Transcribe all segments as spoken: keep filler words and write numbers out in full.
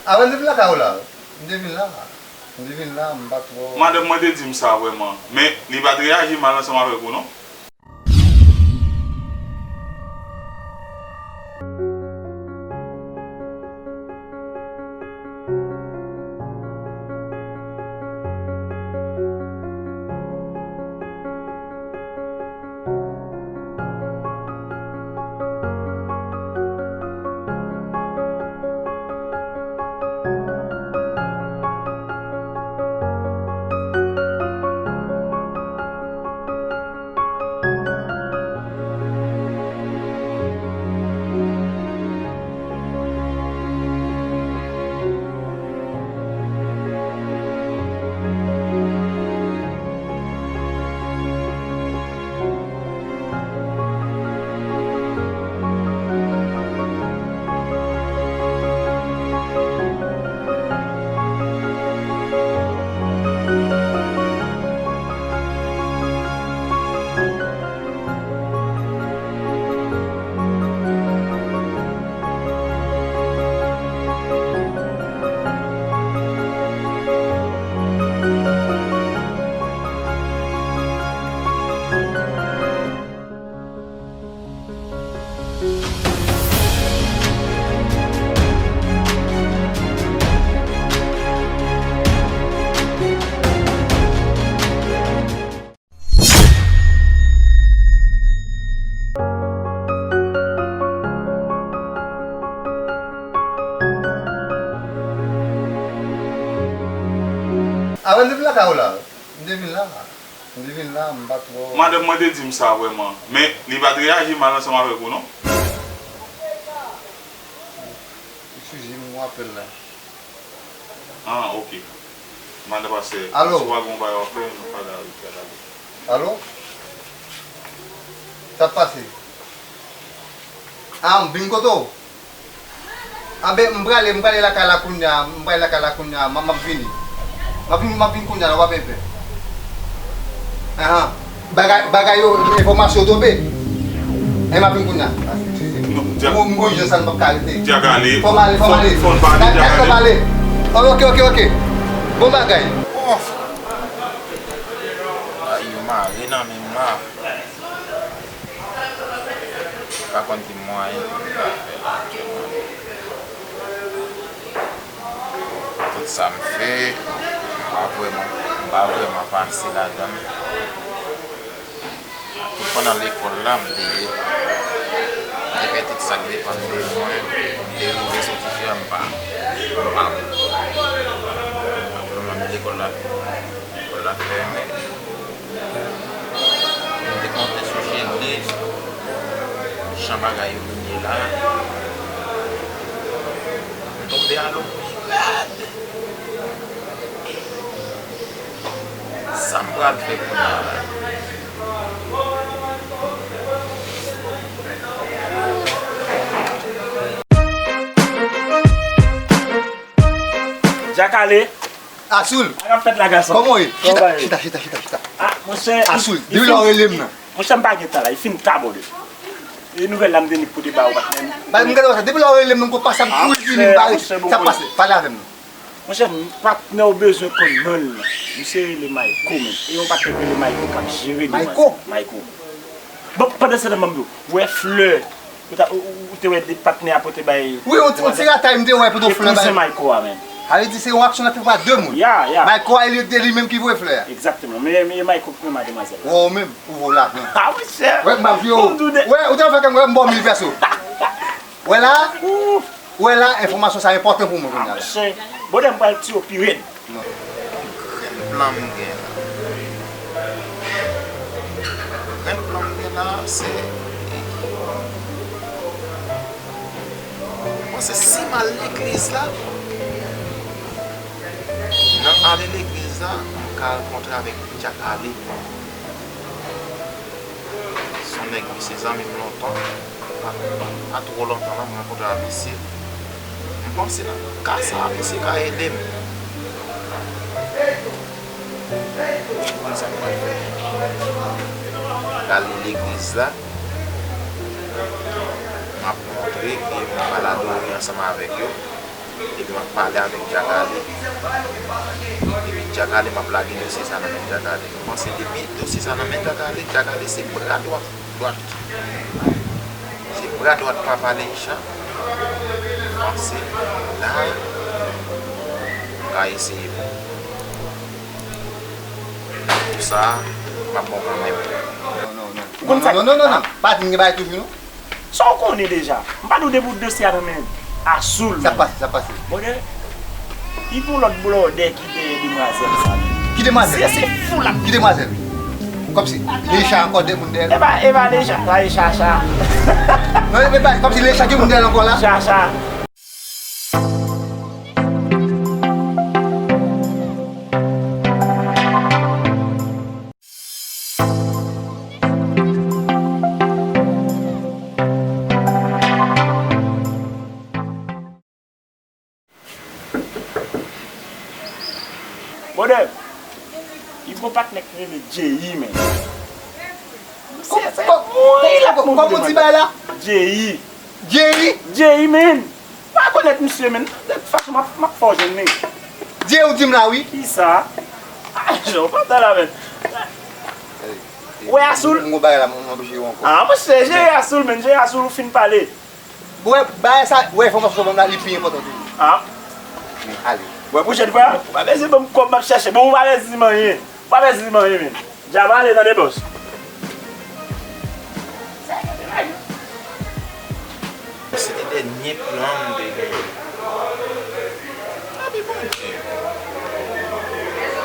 Avan m te vin lakay ou la, m te vin la. M te vin la, m pa twò. Madanm mwen te di m sa vrèman, men li pa t reyaji mal ansanm avèk ou non. Avan m te vin lakay ou la. M te vin la. M te vin la, m pa twò. Madanm mwen te di m sa vrèman, men li pa t reyaji mal ansanm avèk ou non. Eskize m, yon apèl la. Ah, ok. Madan pastè, alo, si w pa gen yon bagay w ap fè, nou pa la wi, frè Dali. Alo? Sa k pase? Ah, m vin kote w? Anben, m prale, m prale lakay la kounye a, m prale lakay la kounye a, m, m ap vini. M ap vin, m ap vin kounye a la, w ap enpe. Ahan. Bagay, bagay yo, enfòmasyon yo tonbe. E m ap vin kounye a. Non, Dyak. M, m gon jan sa m p ap ka rete. Dyak ale. Fò m ale, fò m ale. Fò, fò n pale, Dyak ale. Fò m ale. Ok, ok, ok. Bon bagay. Ay, yo mare nan men m la. M pa konn ki mwayen pou m ta fè l aktyèlman. Tout sa m fè, m pa vrèman, m pa vrèman pase ladan l. Tout pandan lekòl la, m te, m te fè tout sa k depann de mwen, m te rive soti fè a, m pa, m pa bon. Tout pandan lekòl la, lekòl la fèmen. M te konte sou jene jan bagay yo vin ye la. M tonbe a lo pi rèd. Sa m pral fè kounye a la? Dyak ale. Asoul! Sa k ap fèt la, gason? Kòman w ye? Chita, chita, chita, chita, chita. Ah, monchè, Asoul, depi lè w rele m nan. Monchè, m pa gen tan la, li fin kabode. E nouvèl la m te ni pote ba ou, patnè m. Ba, m gade w sa, depi lè w rele m nan, m gon pase ap kouri vini, m pa rete. Sa k pase? Pale avè m non. Monchè, patnè w bezwen konn non l. Misye rele Mayko, menm. E yon patnè k rele Mayko k ap jere demwazèl. Mayko? Mayko. Bon, pandan se tan, ban m di w, ou wè flè, ou ta, ou, ou, ou te wè de patnè a pote bay demwazèl? Wi, yon ti, yon ti ratay m te wè pou de flè bay. E kouzen Mayko a, menm. Sa vle di se yon aksyon l ap fè pa de moun. Ya, ya. Mayko a, e li, e li menm ki voye flè a. Egzakteman. Men, men Mayko ki renmen demwazèl la. Wè, ou menm, ou vo lajan. Ah, monchè. Wè, m ap di w. Wè, ou te fè kè m wè m ba w mil pèso. Wè la? Ouf. Ou wè la, enfòmasyon sa enpòtan pou mwen kounye a la. Monchè, bòdè m pral tiye w pi rèd. Non. Grenn plan m gen la. Grenn plan m gen la, se, mwen se si m al legliz la, nan ale legliz la, m ka rankontre avèk Dyak Ale. Se yon nèg, li se zanmi m lontan. Pa, pa twò lontan la, mwen rankontre avèk misye. M panse nan ka sa a, misye ka ede m. Sa m pral fè? M pral legliz la. M ap montre ke m pral adore ansanm avèk yo. Epi m ap pale avèk Djakale. Epi Djakale, m ap lage dosye sa nan men Djakale. M panse depi dosye sa nan men Djakale, Djakale se bra dwat, dwat. Se bra dwat papa Leisha. M panse la, m ka eseye bon. Pou sa, m ap bon kanmenm. Non, non, non. Ou konn sa? Non, non, non, non, non. Pa di m gen bagay toujou, non. Sa w konnen deja. M pa di w depi w dosye a nan men Asoul. Sa k pase, sa k pase? Brother, li gon lòt blòdè ki dèyè demwazèl sa menm. Ki demwazèl? Se, se fou la. Ki demwazèl? Kòmsi. Leisha ankò de moun dèyè l. E pa, e pa Leisha, sa e Chacha. Non, e pa, kòmsi Leisha gen moun dèyè l ankò la. Chacha. Brother, li gon patnè ki rele Jay, men. Kò-, kò-, kò-, kòman w di bagay la? Jay. Jay? Jay, men. Pa konèt misye, men. De tout fason, m ap, m ap fè w jwenn li. Jay, ou di m la, wi. Kisa? Ah, Jean, pa tan la, men. Ou wè Asoul? M gon bagay la, m oblije w ankò. Ah, monchè, jere Asoul, men. Jere Asoul, ou fin pale. Ou wè, bagay sa, ou wè, enfòmasyon sa w ban m la, li pi enpòtan toujou. Ah. Men, ale. Ou wè, pwochèn fwa, ou pa bezwen ban m kòb m ap chèche. Bon, ou pa bezwen di m anyen. Ou pa bezwen di m anyen, men. Djab ale, tande, bòs. Se te dènye plan m te genyen. Epi Bondye.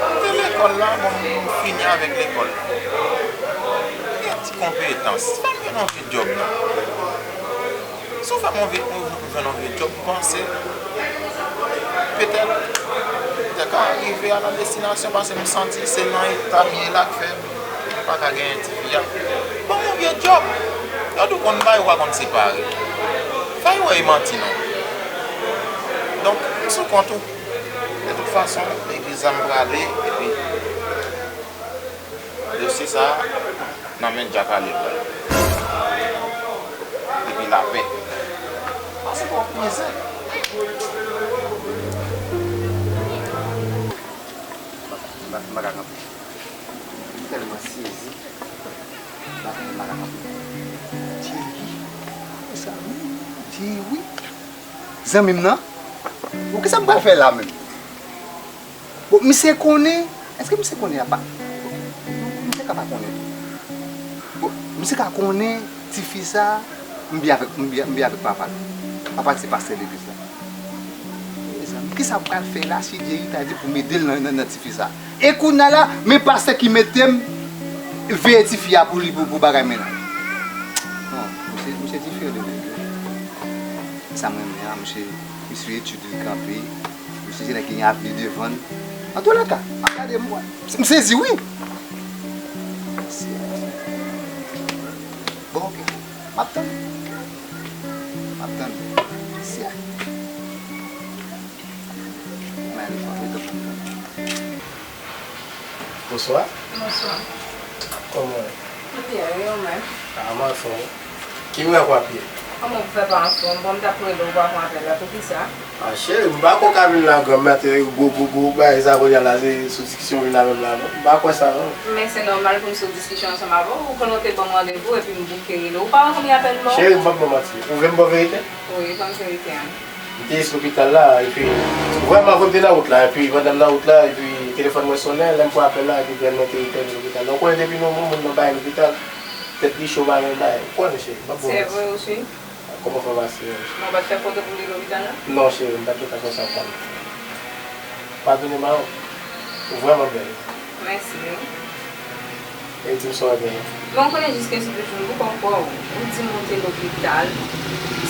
M te lekòl la, bon, m fini avèk lekòl la. M gen ti konpetans. Fè m jwenn yon ti djòb non. Si w fè m yon vi-, yon, yon, yon vye djòb, m panse, petèt, m te ka rive a la destinasyon, paske m santi se nan eta m ye la k fè m pa ka genyen tifi a. Ban m yon vye djòb. Yo di w konn bay, ou pa konn separe. Fè yo wè e manti non. Donk, m sou kont ou. De tout fason, legliz la m prale, epi dosye sa a nan men Djak Ale pral. Epi lapè. Pase twòp mizè. M pa, m pa, m pa ka kanpe. M tèlman sezi. M pa, m pa ka kanpe. Jerry, sa wi, Jerry. Zanmi m nan? Bon, kisa m pral fè la menm? Bon, misye konnen, èske misye konnen apa? Bon, misye ka pa konnen tou. Bon, misye ka konnen tifi sa, m byen avèk, m byen, m byen avèk papa l. Papa l se pastè legliz la. Mezanmi, kisa m pral fè la si Jerry ta di pou m ede l nan, nan, nan tifi sa? E kounye a la, men pastè ki mete m veye tifi a pou li, pou, pou bagay mennaj. Non, misye, misye diferan de legliz. Sa m renmen an, misye, misye etid li kanpe. Misye se nèg ki gen avni devan l. Antouleka, m ap gade m wè. M sezi wi. Mesye. Bon, oke. M ap tann. M ap tann. Mesye. Mwen ale fò wi, tann. Bonswa. Bonswa. Kòman w ye? Byen, e ou menm? Ah, m anfòm. Ki mirak w ap ye? Kòman w fè pa anfòm? Bon, m t ap rele w pou w pa pran apèl la, poukisa? Ah, cheri, m pa kwè w ka vin la, granm maten, gwo, gwo, gwo, bagay sa, kounye a la, se sou diskisyon w vin la menm la, non. M pa kwè sa, non. Men se nòmal pou m sou diskisyon ansanm avè w. Ou konnen w te ban m randevou, epi m bouke rele w. Ou pa wè konbyen apèl m ba w? Cheri, m p ap ba w manti. Ou vle m ba w verite? Wi, ban m verite an. M te jis lopital la, epi vrèman vre m te nan wout la, epi pandan m nan wout la, epi telefòn mwen sonnen, lè m pran apèl la, epi grann mwen te etèn lopital la. Ou konnen depi nou moun nan bay lopital, tèt li cho pa gen bagay. Ou konnen cheri, m ap bon. Se vre, ou si? Kòman fè w pase? Bon, ou pa t fè foto pou li lopital la? Non cheri, m pa t gentan fè sa ankò. Padone m a ou. Ou vrèman bèl. Mèsi. E di m sa w wè byen. Men w konnen jiskansou de jou, m poko kwè w. Ou di m ou te lopital.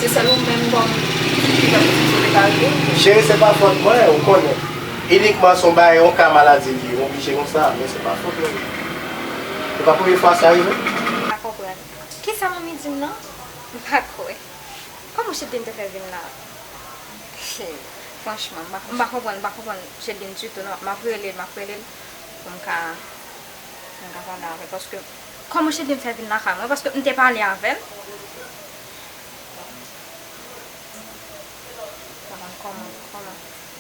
Se sèl ou menm kòm pitit ki fè pitit sa w te ka rele? Cheri, se pa fòt mwen, ou konnen. Inikman se yon bagay, yon ka maladi li ye, m oblije konsa, men se pa fòt mwen. Se pa premye fwa sa rive. M pa konprann. Kisa manmi di m nan? M pa kwè. Kòman Chedlin te fè vin la? Franchman, m pa, m pa konprann, m pa konprann Chedlin ditou non. M ap rele l, m ap rele l pou m ka, pou m ka pale avè l. Paske, kòman Chedlin fè vin lakay mwen? Paske m te pale avè l. M pa konn kòman,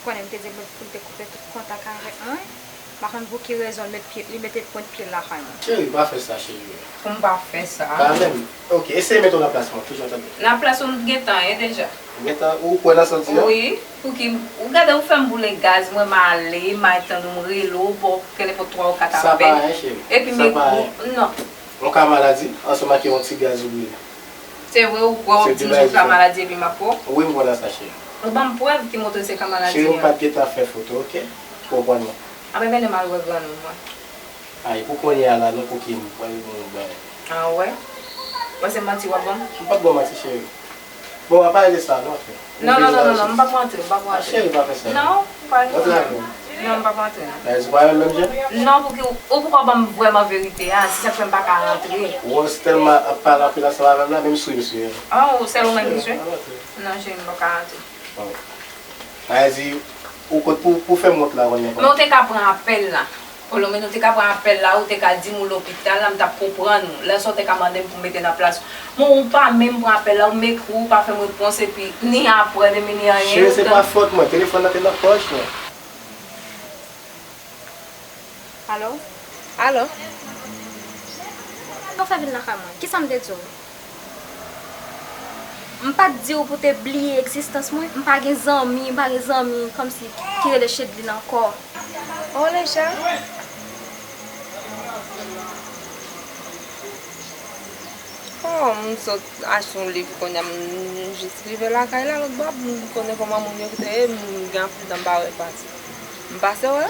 Konnen m te di l pou l te koupe tout kontak avèk mwen. M pa konn pou ki rezon l met pye, li mete pwent pye l lakay mwen. Cheri, pa fè sa, cheri. Pou m pa fè sa. Pa menm. Ok, eseye mete w nan plas mwen, toujou tande. Nan plas ou m t gentan ye deja. Ou gentan, ou kwè nan sa w di a? Wi. Pouki ou gade ou fè m boule gaz, mwen m ale, m al tann ou, m rele w, bon, gen nenpòt twa ou kat apèl. Sa pa anyen, cheri. Epi men, non. Yon ka maladi, ansanm ak yon ti gaz ou brile. Se vre ou kwè w ap di m se yon ka maladi epi m ap kwè w? Wi, m kwè nan sa, cheri. Ou ban m prèv ki montre se ka maladi m ye. Cheri, m pa t gentan fè foto, oke? Konprann mwen. Apre men lè m al wè grann ou mwen. Ay, pou kounye a la, non, pouki m pral yon bagay. A, w wè? Ou panse manti w ap ban m? M p ap ba w manti, cheri. Bon, ann pale de sa, non, frè. Non, non, non, non, non, m p ap rantre, m p ap rantre. Cheri, pa fè sa. Non, ou pa rantre. Non, m p ap rantre, non. Sa vle di w pa renmen m menm jan? Non, pouki ou, ou poko ban m vrèman verite a, se sa k fè m pa ka rantre. Rose tèlman ap pale anpil ansanm avè m la, menm swi m swi. Oh, sèl ou menm ki swi? Non, cheri, m p ap ka rantre. Bon. Sa vle di, ou kot pou, pou fè m wont la kounye a. Men ou te ka pran apèl la. Kolonmen, ou te ka pran apèl la, ou te ka di m ou lopital la, m t ap konprann ou. Lè sa w te ka mande m pou m mete nan plas ou. Men ou pa menm pran apèl la, ou m ekri w, ou pa fè m repons, epi ni apwè de m, ni anyen. Cheri, se pa fòt mwen, telefòn nan te nan pòch mwen. Alo? Alo? Sa w fè vin lakay mwen? Kisa m te di w? M pa t di w pou te bliye egzistans mwen? M pa gen zanmi, m pa gen zanmi kòmsi ki rele Chedlin ankò. Oh, Lecha. Oh, m sot achte yon liv kounye a, m jis rive lakay la lòt bò, m konnen kòman moun yo te ye, m gen anpil tan m pa wè pati. M pase wè.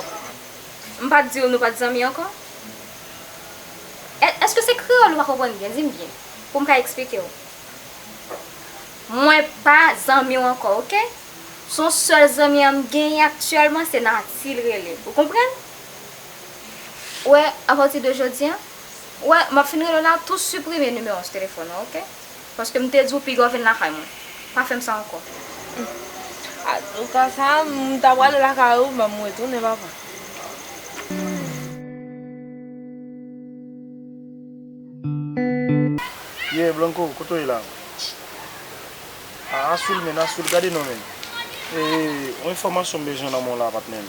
M pa t di w nou pa t zanmi ankò? È, èske se kreyòl ou pa konprann byen? Di m byen, pou m ka eksplike w. Mwen pa zanmi w ankò, oke? Se yon sèl zanmi an m genyen aktyèlman, se Naty l rele. Ou konprann? Ou wè, apati de jodi a, ou wè, m ap fin rele w la, tou siprime nimewo sou telefòn ou, oke? Paske m te di w piga w vin lakay mwen. Pa fè m sa ankò. Atouka sa, m ta prale lakay ou, ban m retounen, papa. Yeah, Blanco, kote w ye la? A, Asoul, men, Asoul, gade non, men. E, yon enfòmasyon m bezwen nan men w la, patnè m.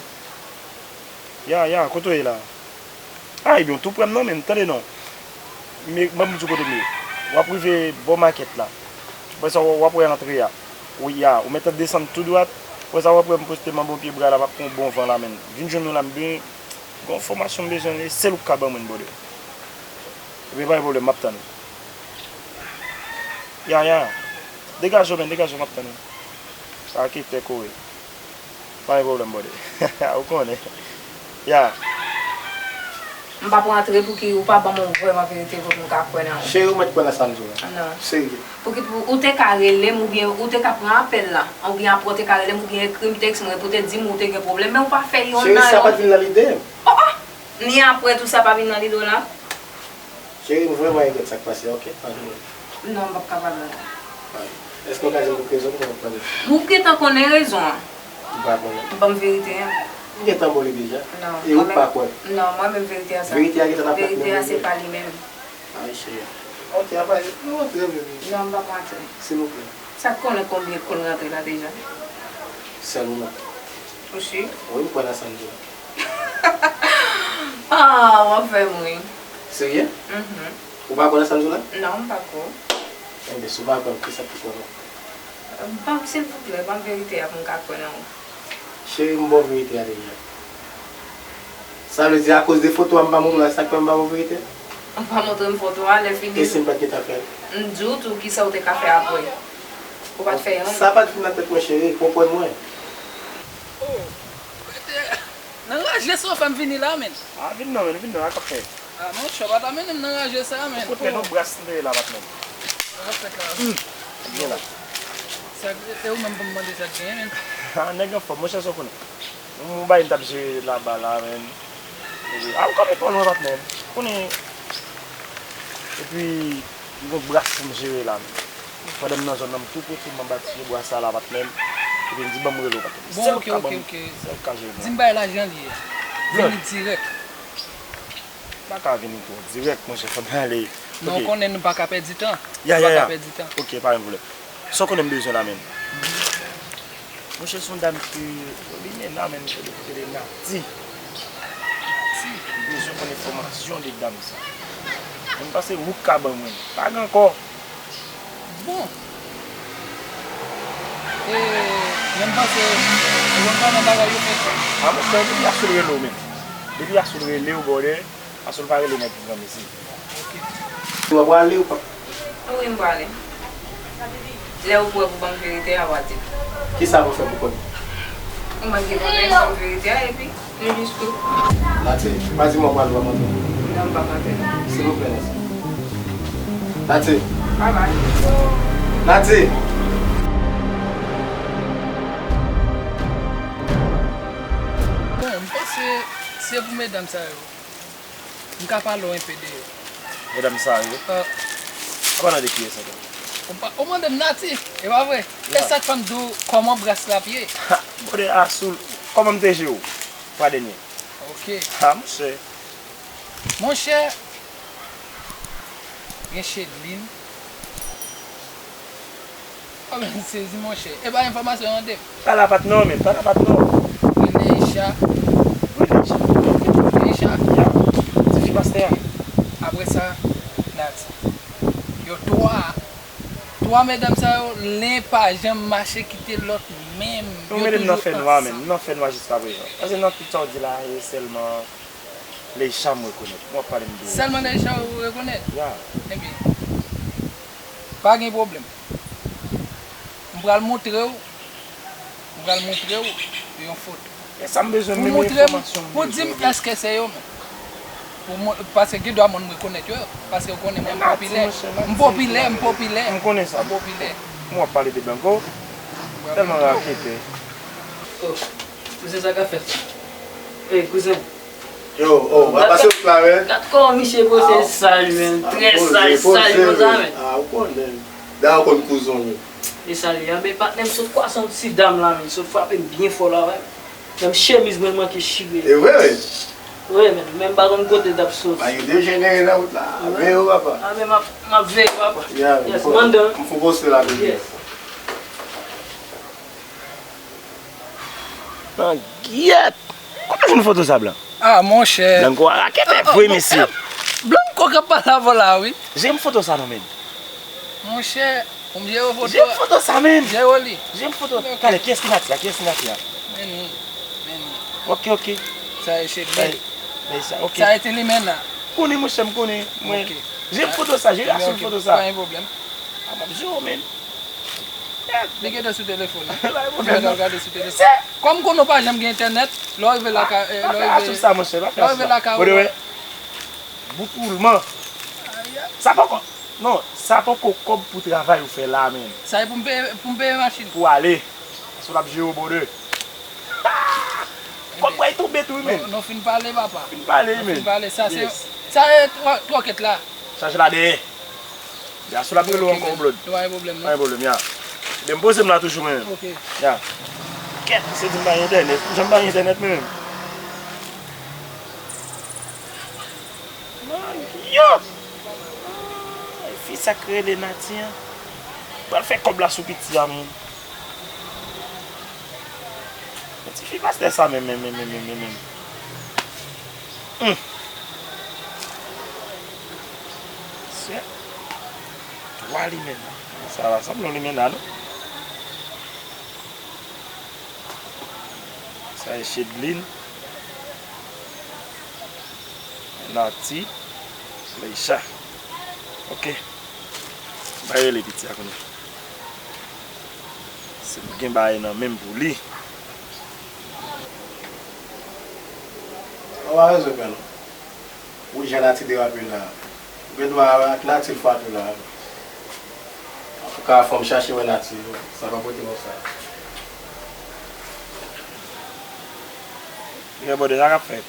Ya, ya, kote w ye la? A, ebyen, w tou prè m non, men, tande non. Men, ban m di w kote m ye. W ap rive bò makèt la. Apre sa, w, w ap wè antre a. Wi, ya, ou mèt ap desann tou dwat. Apre sa, w ap wè m poste m anba yon pye bwa la, m ap pran yon bon van la, men. Vin jwenn nou la, m gen, gen yon enfòmasyon m bezwen, e sèl ou k ka ban mwen, brother. Ebyen, pa gen pwoblèm, m ap tann ou. Ya, ya. Degaje w, men, degaje w, m ap tann ou. Sa ki te kore. Pa gen pwoblèm, brother. Ou konnen. Ya. M p ap rantre pouki ou pa ban m yon vrèman verite vre pou m ka kwè nan ou. Cheri, ou mèt kwè nan sa m di w la. Non. Serye. Pouki pou, ou te ka rele m oubyen ou te ka pran apèl la. Oubyen apre ou te ka rele m oubyen ekri m tèks mwen pou te di m ou te gen pwoblèm, men ou pa fè yonn nan yo. Cheri, sa pa t vin nan lide m. Oh, oh! Ni apre tou sa pa vin nan lide w la? Cheri, m vrèman regrèt sa k pase a, oke? Padone m. Non, m p ap ka padone w. Èske w ka di m pou ki rezon pou mwen padone w? Ou gentan konnen rezon an. M pa konnen. Ban m verite an. M gentan ba w li deja. Non, e ou pa kwè? Non, mwen menm verite a sa. Verite a gentan nan tèt mwen. Verite a se pa li menm. Ay, cheri. Ok, apa, nou rantre, bebe. Non, m p ap rantre. Silvouplè. Sa k konnen konbyen kou l rantre la deja? Sèl ou menm. Ou si? Wi, m kwè nan sa m di w la. Ah, w ap fè m ri. Serye? Mhm. Ou pa kwè nan sa m di w la? Non, m pa kwè w. Enben, si w pa kwè m, kisa k pou kwè mwen? Ban m, silvouplè, ban m verite a pou m ka kwè nan ou. Cheri, m ba w verite a deja. Sa vle di akoz de foto a m pa montre w la, sa k fè m pa ba w verite? Ou pa montre m foto a, lè fini. E si m pa t gentan fè l? M di w tou kisa ou te ka fè apre. Ou pa t fè anyen. Sa pa t vin nan tèt mwen, cheri, konprann mwen. Oh, nan raje sa w fè m vini la, menn. A, vin non, menn, vin non, a k ap fèt? A, monchè, w pa ta mennen m nan raje sa, menn. Ou kote nou bras nou ye la, patnè m? Sa k fèt la? Vin la. Sa, e ou menm pou m mande sa k genyen, menn? A, nèg anfòm, monchè, sa w konnen. Yon bagay m t ap jere laba la, menn. A, ou kanpe twò lwen, patnè m. Konnen. Epi, m gon bras pou m jere la, menn. Pandan m nan zòn nan, m tou pete m anba ti pye bwa sa la, patnè m. Epi m di, ban m rele w, patnè m. Bon, ok, ok, ok. Sèl ou k ka jere m la. Di m bagay la jan l ye. Vini dirèk. M pa ka vini twò dirèk, monchè, fò m ale. Non, ou konnen nou pa ka pèdi tan. Ya, ya, ya. Nou pa ka pèdi tan. Ok, pa gen pwoblèm. Sa w konnen m bezwen la, menn? Monchè, se yon dam ke yo limena, men misye depi rele Nati. Nati, m bezwen konn enfòmasyon de dam sa. Mwen panse ou k ka ban mwen. Pa gen ankò. Bon. E, men m panse, ou konn kòman bagay yo fèt. A, monchè, depi Asoul rele w menm. Depi Asoul rele w, brother, Asoul pa rele nèg ki granmesi. Ok. Ou prale ou pa? Wi, m prale. Lè ou prè pou ban m verite a, w a di m. Kisa pou fè pou kò m? Ou mande m antre, ban m verite a, epi, se jis tou. Nati, pa di m w ap prale w ap antre. Non, m p ap antre. Silvouplè, Nati. Nati. Bye bye. Nati! Bon, m panse se pou medam sa yo. M ka pale w enpe de yo. Medam sa yo? An palan de kiyès ankò? Ou pa, ou mande m Nati, e pa vre? E sa k fè m di w kòman bras la ap ye. Ha! Brother Asoul, kòman m te jere w? Fwa dènye. Ok. Ha, monchè. Monchè, gen Chedlin. Ah, men sezi, monchè. E pa enfòmasyon yon de. Pale a patnè w, men. Pale a patnè w. Gen Neisha. Wi, Neisha. Neisha. Ya. Tifi pastè a. Apre sa, Nati. Yo twa. Twa medam sa yo, len pa janm mache kite lòt menm. Yo toujou ansanm. Yo mete m nan fènwa, men. M nan fènwa jiskaprezan. Paske nan tout sa w di la, e sèlman Neisha m rekonèt. Ou ap pale m de... Sèlman Neisha ou rekonèt? Ya. Ebyen, pa gen pwoblèm. M pral montre w, m pral montre w yon foto. E sa m bezwen, pou menm enfòmasyon m bezwen. Pou di m èske se yo menm. Pou mwen, paske gen dwa moun rekonèt yo, paske ou konnen mwen popilè. M popilè, m popilè. M konnen sa. M popilè. M w ap pale de blanko. Tèlman rakete. Oh, kouzen, sa k ap fèt? Ey, kouzen. Yo, oh, w ap pase wout la, men. Gad kòman misye poze saj, men. Trè saj, saj konsa, men. Ah, ou konnen. Dayè, ou konn kouzen w. E sa li ye, men patnè m sot kwase yon ti dam la, men. Sot frape m byen fò la, wè. Menm chemiz mwen manke chire. E vre, wi. Wi, men, men m pa konn kote l t ap soti. Bagay yo dejenere nan wout la. Veye w, papa. A, men m ap, m ap veye, papa. Yes, m andan. M fon poste la, bebe. Yes. Nan gyèt! Kote w jwenn foto sa, Blan? Ah, monchè. Blanko a raketè vre, mesye. Blanko k ap pale avè w la, wi. Jem foto sa non, men. Monchè, ou m jere foto. Jem foto sa, men. Jere li. Jem foto. Talè, kiyès ki Nati a? Kiyès ki Nati a? Men ni. Men ni. Ok, ok. Sa e Chedlin. Sa e, ok. Sa e Tilimena. Konnen, monchè, m konnen. Mwen. Ok. Jem foto sa, jere Asoul foto sa. Pa gen pwoblèm. A, m ap jere w, men. Li gentan sou telefòn nan. Pa gen pwoblèm, non. Li gentan gade sou telefòn. Kòm konnen w pa janm gen entènèt, lè w rive lakay, eh, lè w rive, lè w rive lakay ou. Bout woulman. Sa poko, non, sa poko kòb pou travay ou fè la, men. Sa e pou m peye, pou m peye machin. Pou ale. Paske l ap jere w, brother. Kòb pral tonbe tou, wi, men. Non, non, fin pale, papa. Fin pale, wi, men. Fin pale. Sa se, sa e twò-, twòkèt la. Chaje la dèyè. Ya, si l ap rele w ankò, brother. Pa gen pwoblèm, non. Pa gen pwoblèm, ya. Ebyen, m poze m la toujou, men. Ok. Ya. Kèt, misye di m pa gen entènèt. Jan m pa gen entènèt, men. Manyo! Fi sa k rele Nati an. Pral fè kòb la sou piti a, men. Men tifi pastè sa menm, menm, menm, menm, menm, menm. Hum. Se twa limena. Sa va sanble yon limena, non? Sa e Chedlin. Nati, Leisha. Ok. M pral rele piti a kounye a. Si m gen bagay nan men m pou li. Ou pa bezwen pè non. Ou jan Nati derape la. Ou gen dwa ak Nati l frape la. Antouka, fò m chache wè Nati, sa pa pote konsa. Gen bòde sa k ap fèt.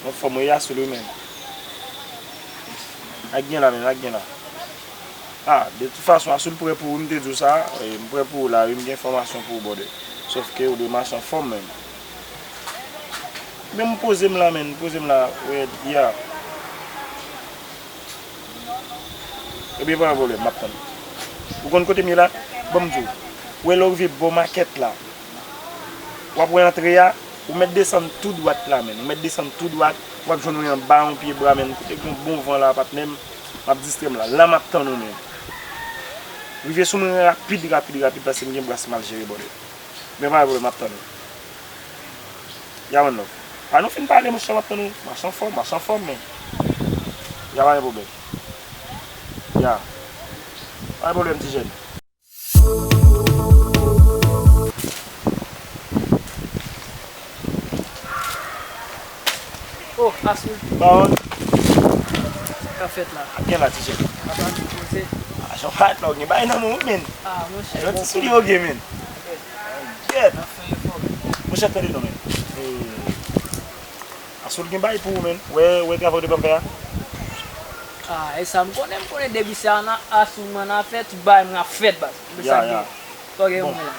Anfòm wi, Asoul wi menm. Ak gen la menm, ak gen la. Ah, de tout fason, Asoul prè pou ou, m te di w sa, e, m prè pou ou la wi, m gen enfòmasyon pou ou, brother. Sòf ke ou dwe mache anfòm menm. Men m poze m la, menm, m poze m la, red, ya. Ebyen, pa gen pwoblèm, m ap tann. Ou konn kote m ye la? Ban m di w. Ou wè lè w rive bò makèt la, w ap wè antre a, ou mèt desann tou dwat la, menn. Ou mèt desann tou dwat, w ap jwenn yon anba yon pye bwa, menn. Kote gen yon bon van la, patnè m, m ap distrè m la. La m ap tann ou, menn. Rive sou mwen rapid, rapid, rapid, paske m gen bras mal jere, brother. Men pa gen pwoblèm, m ap tann ou. Ya one love. Pa nou fin pale, monchè, m ap tann ou. Mache anfòm, mache anfòm, men. Ya pa gen pwoblèm. Ya. Pa gen pwoblèm, ti jèn. Oh, Asoul. Bawon. Sa k ap fèt la? Ap gen la, ti jèn. Apa nou poze? Ah, jan pa la, w gen bagay nan men w, men. Ah, monchè, yon ti soulye w gen, men. Gèt. Monchè, tande non, men. Eh, Asoul gen bagay pou ou, men. Wè, wè travay w te ban m fè a? Ah, e sa m konnen, m konnen depi se Ana, Asoul m annafè, tout bagay mwen ap fèt, baz. Mwen sa gen. Sa w gen pou mwen la?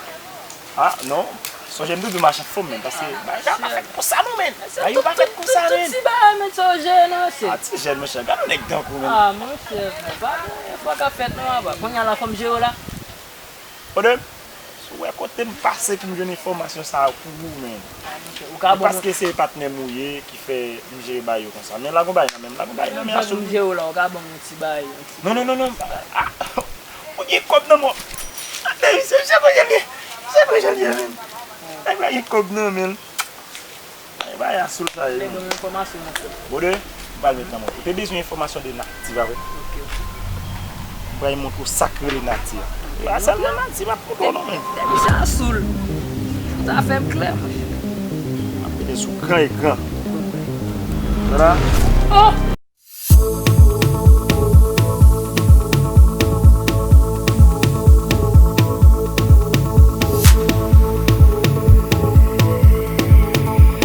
Ah, non. Sonje m toujou mache anfòm, men, paske bagay sa pa fèt konsa, non, men. Bagay yo pa fèt konsa, men. Tout ti bagay, men, sa w jere nan, se. Ah, ti jèn, monchè, gade yon nèg tankou, men. Ah, monchè, frè, pa gen fwa k ap fèt, non, apa. Kounye a la, fò m jere w la. Ode, si w wè kote m pase pou m jwenn enfòmasyon sa a pou ou, men. Ah, monchè, ou ka ban mwen. Paske se patnè m ou ye ki fè m jere bagay yo konsa. Men la gon bagay nan men m, la gon bagay nan men Asoul. Menm jan m jere w la, ou ka ban mwen yon ti bagay, yon ti. Non, non, non, non. Ah, ou gen kòb nan men w. Ate, misye, misye gon jan l ye. Misye gon jan l ye, men. Nèg la gen kòb nan men l. Ay, bay Asoul sa ye. Nèg ban m enfòmasyon, monchè. Brother, m pral met nan men w. Ou te bezwen enfòmasyon de Native, pa vre? Ok, ok. M pral montre w sa k rele Native. E pa sèlman Native m ap montre w non, men. Depi se Asoul. Sa fè m klè, monchè. M ap mete sou gran ekran. Voilà. Oh!